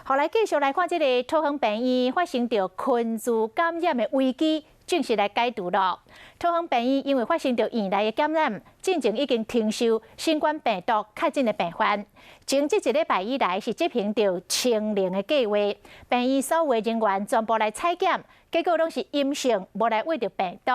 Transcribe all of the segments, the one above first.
予來繼續來看這个桃園病院發生著群聚感染的危機，正式來解除囉。桃園病院因為發生著院內的感染，進前已經停收新冠病毒確診的病患。從這一禮拜以來是執行著清零的計劃，病院所有人員全部來採檢，結果攏是陰性，無來驗著病毒。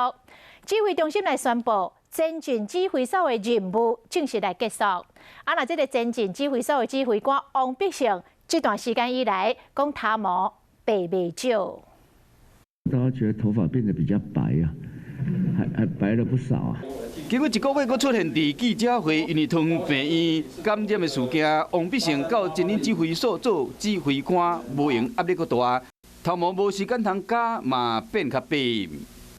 指揮中心來宣布，前進指揮所的任務正式來結束。啊，若這个前進指揮所的指揮官王必勝，這段時間以來講頭毛白袂少。大家覺得頭髮變得比較白啊，還白了不少啊。經過一個月，閣出現佇記者會，因為桃園病院感染的事件，王必勝到前進指揮所做指揮官，無閒壓力閣大，頭毛無時間通剪嘛變較白。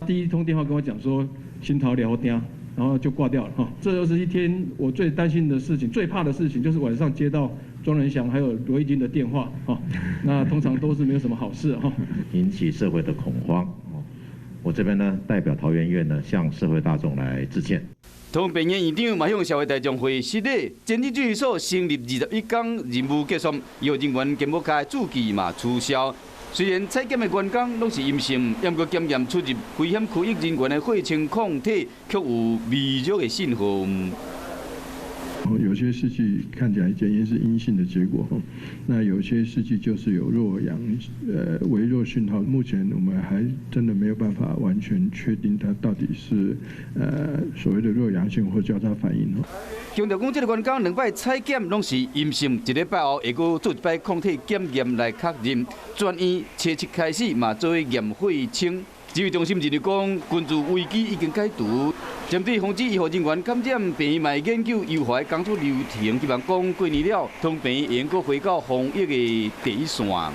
第一通電話跟我講說心頭寮叮，然後就掛掉了哈。這又是一天我最擔心的事情，最怕的事情就是晚上接到莊人祥還有羅一鈞的電話哈。那通常都是沒有什麼好事哈。引起社會的恐慌。我這邊呢，代表桃園醫院呢，向社會大眾來致歉。桃園病院院長嘛向社會大眾回失禮，前進指揮所成立21天，任務結束，醫護人員健保卡註記嘛取消。雖然採檢的員工攏是陰性，毋過檢驗出入危險區域人員的血清抗體卻有微弱的信號。有些試劑看起來檢驗是陰性的結果，那有些試劑就是有弱陽，微弱訊號。目前我們還真的沒有辦法完全確定它到底是所謂的弱陽性或交叉反應。強調講，這个員工兩擺採檢攏是陰性，一禮拜後會閣做一擺抗體檢驗來確認。全院初七開始嘛做驗血清。指揮中心認為講，群聚危機已經解除。針對防止醫護人員感染，病院嘛研究優化工作流程，希望講過年了，桃園病院會閣回到防疫的第一線。